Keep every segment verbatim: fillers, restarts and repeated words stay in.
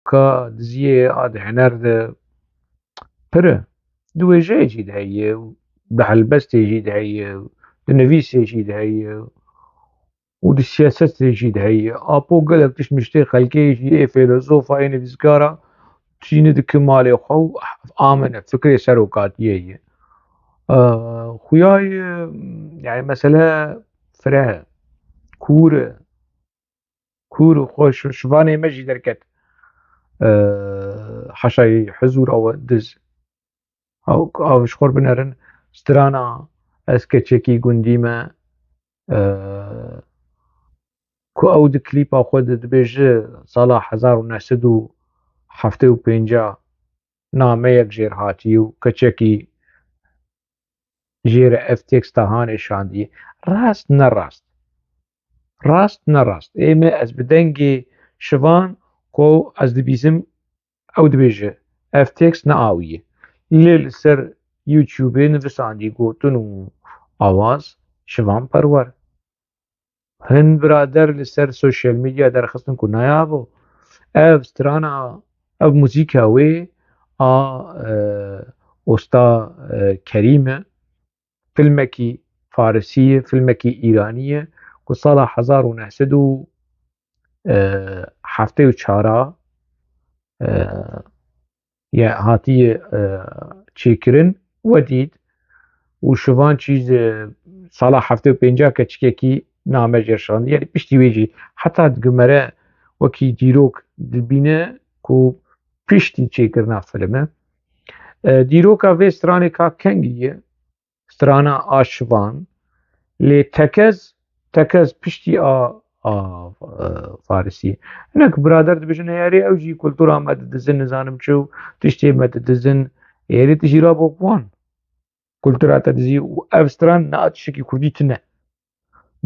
ka diziyê a di huner de pir e. Di wêjeyê jî de heye, di helbestê jî de heye, di nivîsê jî de heye û di siyasetê jî de heye. Apo gelek tişt miştê xelkê jî, ê fêlezofa, ê nivîskara tîne dike malê xwe û amine fikrê serokatiyê ye. Ee, xuya ye, yani mesele fire, kûr e. Kûr û xwe şi-, şivanê me jî derket. Ee, Heşayê hizûra we diz. Ew, ew ji xwe binerin, strana Ez keçekî gundî me, e, ku ew di klîpa xwe de dibêje sala hezar û neh sed û heftê û pênc nameyek jêr hatî û keçekî jê re ev teksta hanê şandî. Rast ne rast. Rast ne rast. Ê me ez bi dengê şivan ku ez dibîzim ew dibêje, ev tekst ne awî ye. Lê li ser YouTube nivîsandî gotin û awaz şivan perwer. Hin birader li ser sosyal medya derxistin ku nayabo. Ev strana, ev muzîka wê a, e, usta, e, Kerîm e. Filmekî Farisî ye, filmekî Îranî ye ku sala hezar û neh sed û heftê û çar a, e, ye hatiye, e, çêkirin, we dît û şivan çî ji sala heftê û pênc a keçikekî name jê şandî. Yani piştî wê jî heta digumere wekî dîrok dibîne ku piştî çêkirina filme. E, dîroka vê stranê ka kengî ye, strana a şivan, lê tekez, tekez piştî a, a, e, Farisî. Hinek birader dibêjin, "Erê ew jî kultura me didizin, nizanim çi û tiştê me didizin." Erê tu jî rabok wan. Kultura te dizî û ev stran ne a tiştekî kurdî tune.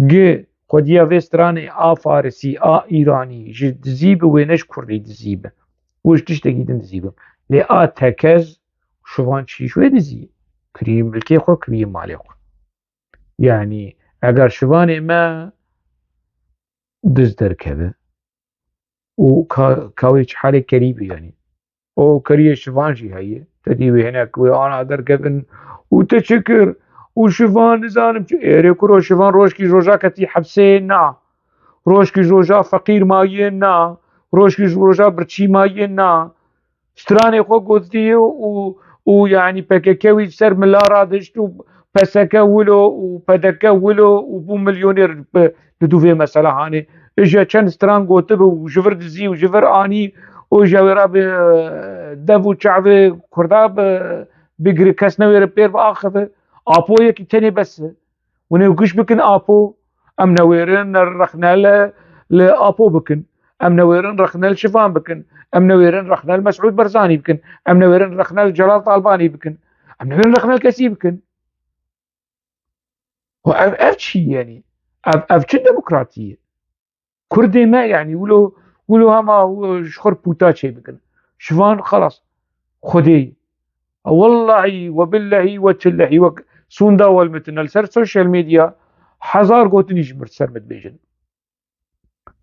Gi xwediya vê stranê a Farisî, a Îranî ji dizî bi wêne ji kurdî dizî bi. Û ji tiştekî din dizî bi. Lê a tekez şivan çî ji wê dizî? Kirî milkê xwe, kirî malê xwe. Yani eger şivanê me diz derkeve û ka, ka wê çi halê kerî bi yani. O keriyê şivan jî heye. Te dî wê hinek wê ana derkevin û te çi kir? Û şivan nizanim çi. Êrê kuro şivan rojkî roja ketî hepsê na. Rojkî roja feqîr mayê na. Rojkî roja birçî mayê na. Stranê xwe gotiye û, û yani P K K wî ser mila radişt û P S K wilo û P D K wilo û bû milyoner bi, li dû vê mesela hanê. Îja çend stran gotibi û ji vir dizî û ji vir anî û ji wê re bi dev û çavê Kurda bi, bigiri kes newêre pêr biaxive. Apo yekî tenê bes e. Hûn ê giş bikin Apo. Em newêrin rexne li, li Apo bikin. Em newêrin rexne li şivan bikin. Em newêrin rexne li Mesûd Barzanî bikin. Em newêrin rexne li Celal Talbanî bikin. Em newêrin rexne li kesî bikin. Û ev, ev çi ye yani? Ev, ev çi demokratî ye? Kurdê me yani wilo, wilo hema wi ji xwe pûta çê bikin. Şivan xelas. Xwedê. Wellahî we billehî we tillehî wek sûnda welmitin li ser sosyal medya hezar gotinî ji mir ser min dibêjin.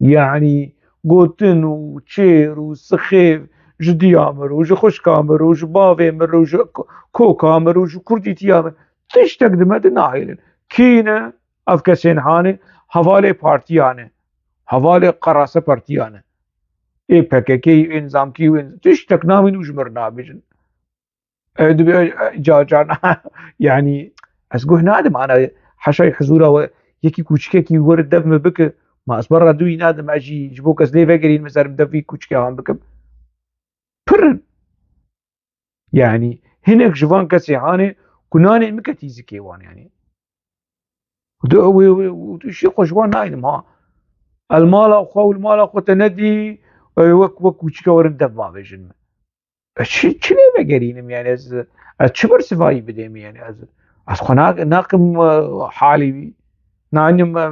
Yani gotin û çêr û sixêv ji diya mir û ji xwişka mir û ji bavê mir û ji ko-, koka mir û ji kurdîtiya mir tiştek di me di nahêlin. Kî ne? Ev kesên hanê hevalê partiya ne. Hevalê qerase partiya ne. Ê P K K, ê Nizamkî, ê tiştek namîn û ji mir nabêjin. Ew dibe, e, car car na-, yani ez guh nadim ana heşay hizûra we yekî kûçikekî were dev min bike. Ma ez berra dûyî nadim, ez jî ji bo kes lê vegerînim, ez herim dev vî kûçikê han bikim. Pir in. Yani hinek ji van kesê hanê ku nanê min ketî zikê wan yani. Tu wê, wê, wê, tu şî xwe ji wan naynim ha. El mala xwe û li mala xwe te nedî, e, wek, wek kûçike werin dev bavêjin min. Ez çi, çi lê vegerînim yani ez, ez çi bersivayî bidêm yani ez, ez xwe na-, nakim, e, halî wî, nanim, e,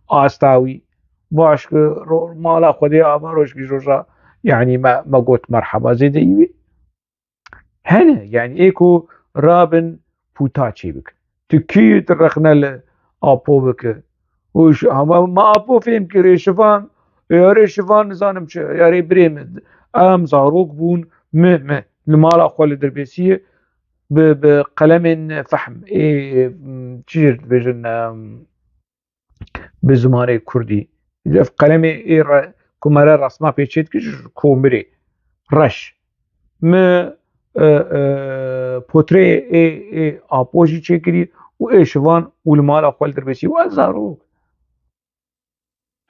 asta wî. Baş ki ro-, mala Xwedê ava rojkî roja yani me, me got merheba zêdeyî wî. Hene, yani ê ku rabin pûta çê bikin. Tu kî tu rexne li Apo bike? Û ji, hema me Apo fêm kir, ê şivan, ê erê şivan nizanim çi, erê birê min, Em zarok bûn, mi, mi li mala xwe li Dirbêsiyê bi, bi qelemên fehm, ê, çi jê dibêjin, em, bi zimanê kurdî. Ev qelemê ê re, ku me re resma pê çê dikir ji komirê reş. Mi, e, e, potreyê ê, ê Apo jî çêkirî û ê Şivan û li mala xwe li Dirbêsiyê û ez zarok.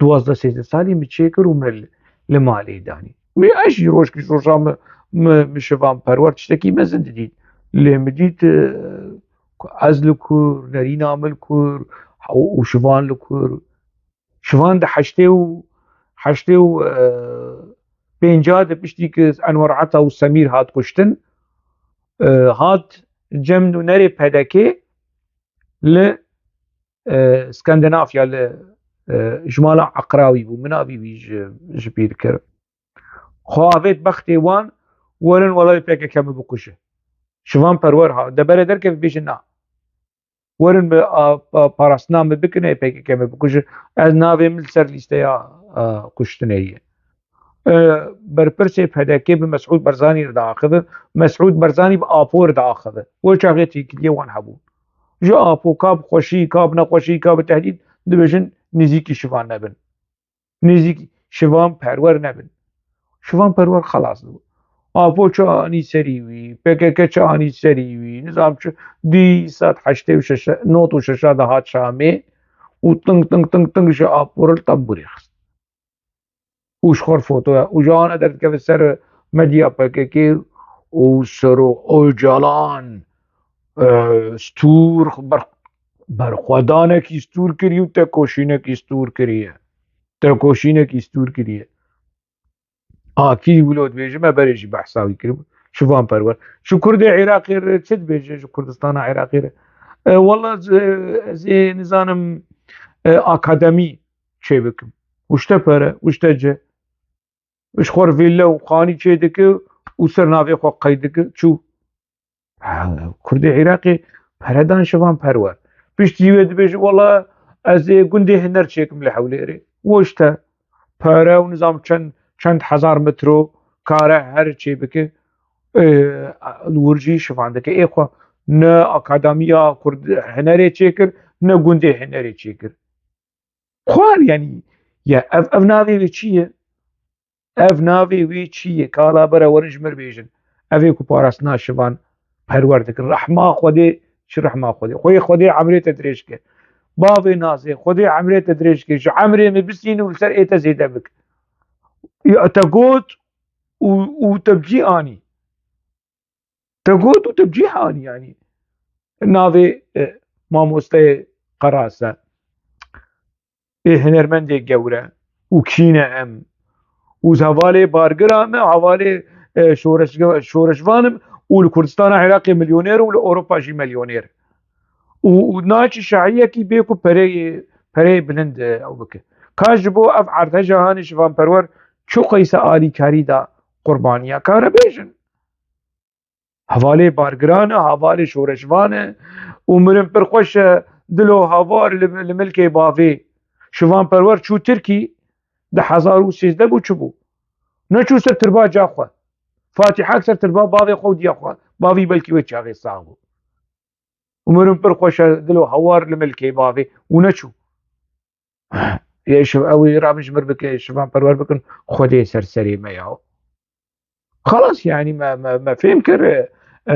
Duwazdeh sêzdeh salî min çêkir û min li, li malê danî. Wî ez jî rojkî ji roja min, min, min Şivan Perwer tiştekî mezin didît. Lê min dît, e, ku ez li kur, nerîna min li kur, û, û Şivan li kur. Şivan di heştê û, heştê û, e, pênca de piştî ku Enwer Ata û Semîr hat kuştin, e, hat cem nûnerê P D K li, e, Skandinavya li, e, ji mala Eqrawî bû. Min navî wî ji, ji bîr kir. Xwe avêt bextê wan, werin welayê P K K min bikuje. Şivan Perwer ha, de berê derkeve bêje na. Werin bi, a, a, parastina min bikin, ê P K K min bikuje. Ez navê min li ser lîsteya, a, kuştinê ye. E, berpirsê P D K bi Mesûd Barzanî re diaxive, Mesûd Barzanî bi Apo re diaxive. Wê çaxê têkiliyê wan hebû. Ji Apo ka bi xweşî, ka bi nexweşî, ka bi tehdîd dibêjin nêzîkî Şivan nebin. Nêzîkî Şivan Perwer nebin. Şivan Perwer xelas dibû. Apo çi anî serî wî, P K K çi anî serî wî, nizam çi, dî sed heştê û şeş, nod û şeş de hat Şamê û ting, ting, ting, ting ji Apo re li tembûrê xist. Û ji xwe fotoya. Û ji ana derdikeve ser medya P K K û Sero Ocalan, e, stûr, ber-, berxwedanekî stûr kiriye û tekoşînekî stûr kiriye. Tekoşînekî stûr kiriye. A kî wilo dibêje, me berê jî behsa wî kiribû. Şivan Perwer. Ji Kurdê Iraqê re çi dibêje, ji Kurdistana Iraqê re? E, wela ez, ez ê nizanim, e, akademî çê bikim. Û işte pere, û işte ce. Ji xwe re vîlle û xanî çê dike û ser navê xwe qeyd dike. Çû. Ha, Kurdê Iraqê pere dan Şivan Perwer. Piştî wê dibêje, wela ez ê gundê huner çêkim li Hewlêrê. Û işte pere û nizam çend, çend hezar metro kare her çê bike. E, li wir jî Şivan dike. Ê xwe ne akademiya Kurd hunerê çêkir, ne gundê hunerê çêkir. Xwar, yanî, ya ev, ev navê wê çi ye? Ev navê wê çi ye? Kala bere werin ji mir bêjin. Ev ê ku parastina Şivan Perwer dikin. Rehma Xwedê, çi rehma Xwedê? Xwedê, Xwedê emrê te dirêj ke. Bavê Nazê, Xwedê emrê te dirêj ke. Ji emrê min bisîn û li ser ê te zêde bik. Ya te got û, û te bi cî anî. Te got û te bi cî anî, yanî. Navê, e, mamosteyê Qerase. Ê hunermendê gewre û kî ne em. Û hevalê bargira me, hevalê, e, şoreşge-, şoreşvan im û li Kurdistana Iraqê milyoner im û li Ewropa jî milyoner. Û, û naçî şahiyekî bê ku pereyê, pereyê bilind, e, ew bike. Ka ji bo ev erdheja hanê Şivan Perwer çi qeyse alîkarî da qurbaniya? Kare bêjin. Hevalê bargiran e, hevalê şoreşvan e û mirin pir xweş e, dilo havar li, li milkê bavê. Şivan Perwer çû Tirkî, di hezar û sêzdeh bû çi bû? Neçû ser tirba ca xwe. Fatîhek ser tirba bavê xwe û diya xwe. Bavî belkî wê çaxê sax bû. Û mirin pir xweş e, dilo hawar li milkê bavê û neçû. Yê şiv-, ew ê rabin ji mir bike, Şivan Perwer bikin, Xwedê ser serê me ya. Xelas, yanî me, me, me fêm kir, e, e,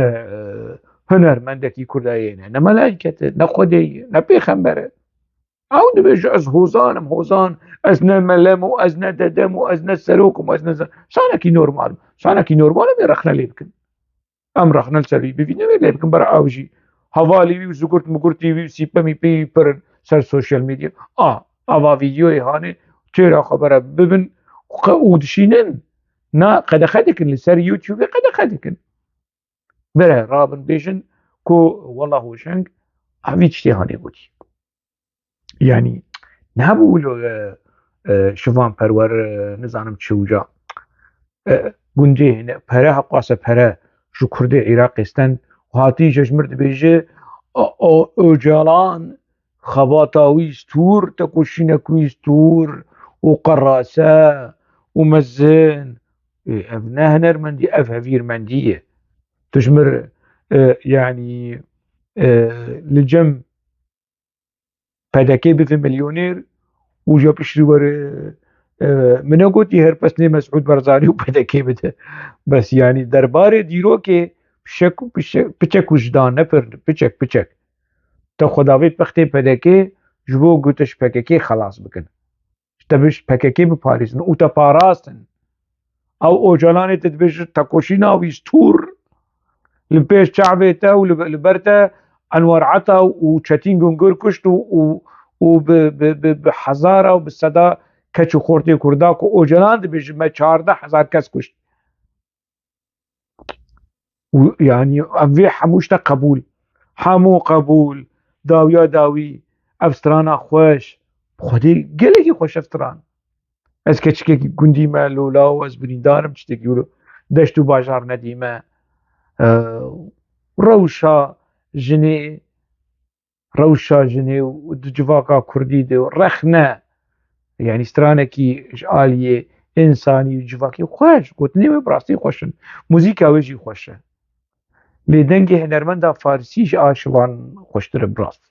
hunermendekî Kurda yê ne, ne melaîket e, ne Xwedê ye, ne pêxember e. Ew dibêje, ez hozan im, hozan, ez ne melem û ez ne dedem û ez ne serok im û ez ne ze-, sanekî normal im. Sanekî normal im, ê rexne lê bikin. Em rexne li ser wî bivînin, wê lê bikin. Bera ew jî hevalî wî û zigurt migurtî wî û sîpe mîpe wî pir in ser sosyal medya. A, ava vîdyoyê hanê têra xwe bera bibin qe-, û dişînin. Na qedexe dikin, li ser YouTubeê qedexe dikin. Bere rabin bêjin ku wela Hoşeng a vî tiştê hanê gotî. Yanî, nabû wilo, e, e, Şivan Perwer, e, nizanim çi uca. E, gundê hene, pere heqwase pere ji Kurdê Iraqê stend, hatî ji mir dibêje, o, o, Ocalan, xebata wî stûr, tekoşînek wî stûr û qerase û mezin. Ev ne hunermendî, ev hevîrmendî ye. Tu ji mir, e, yanî, e, li cem P D K bivî milyonêr û ya piştî were, e, min negotî her pesnê Mesûd Barzanî û P D K bide. Bes yanî derbarê dîrokê pişek, pişek, piçek wijdan ne pir, piçek, piçek. Te xwedavêt pextê P D K ji bo gotiş P K K xelas bikin. Ji te bi ji P K K biparêzin û te parastin. Ew Ocalanê te dibêje tekoşîna wî stûr li pêş çavê te û li, li ber te Enwer Ata û Çetîn Gungor kuşt û, û, û bi, bi, bi, bi hezara û bi seda keç û xortê Kurda ku Ocalan dibêje me çardeh hezar kes kuşt. Û, yanî, ev vê hemû tişte qebûl. Hemû qebûl. Dawiya dawî. Ev strana xweş. Xwedê gelekî xweş ev stran. Ez keçikekî gundî me, lola û ez birîndar im tiştekî wilo. Deşt û bajar nedîme. Eee, rewşa jinê, rewşa jinê û di civaka kurdî de rexne, yanî stranekî ji aliyê însanî û civakî xweş, gotinê wê bi rastî xweş in. Muzîka wê jî xweş e. Lê dengê hunermenda farisî ji a şivan xweştir e bi rast.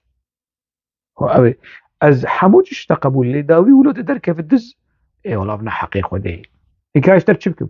Xwe ew ê, ez hemû tişt te qebûl, lê dawî wilo te derkeve diz, ê wala ne heqê Xwedê ye. Hîka ji te çi bikim?